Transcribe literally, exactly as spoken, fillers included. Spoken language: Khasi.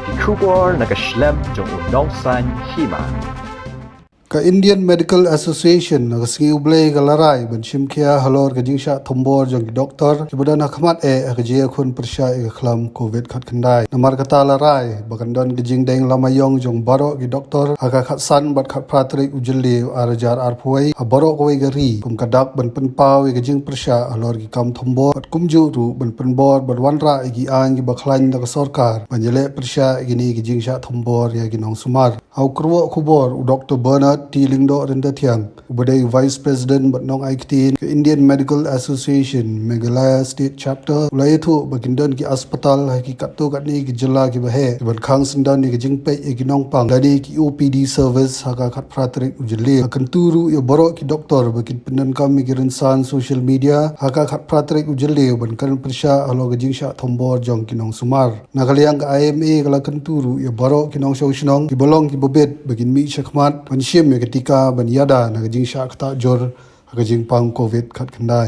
Ki khubor na ka shlem jong u nongsan hima. Ka Indian Medical Association na ka sngi U Blei ka la rai ban shim khia halor ka jingshah thombor jong ki doktor kiba don ha khmat eh ha ka jingïakhun pyrshah ïa ka khlam covid khatkhyndai. Namar kata la rai ba kan don ka jingdeng lamayong jong baroh ki doktor ha ka khatsan bad khatphra tarik u Jylliew ar hajar arphew wei ha baroh kawei ka ri kum ka dak ban pynpaw ïa ka jingpyrshah halor ki kam thombor bad kumjuh ruh ban pynbor ban wanrah ïa ki aiñ kiba khlaiñ da ka sorkar ban ïaleh pyrshah ïa kine ki jingshah thombor ïa ki nongsumar. Ha u kyrwoh khubor u Doktor Bernard T Lyngdoh Ryntathiang uba dei u Vice President bad nongai ktien ka Indian Medical Association Meghalaya State Chapter u la ïathuh ba kin don ki aspatal ha ki katto katne ki jylla kiba heh kiban khang syndon ïa ka jingpeit ïa ki nongpang lane ki O P D service ha ka khatphra tarik u Jylliew. La kyntu ruh ïa baroh ki doktor ba kin pyndonkam ïa ki rynsan social media ha ka khatphra tarik u Jylliew ban kren pyrshah halor ka jingshah thombor jong ki nongsumar. Na ka liang ka I M A ka la kyntu ruh ïa baroh ki nongshong shnong kiba long kiba bit ba kin mih shakhmat ban shim ïa ka tika ban ïada na ka jingshah ktah jur ha ka jingpang covid khatkhyndai.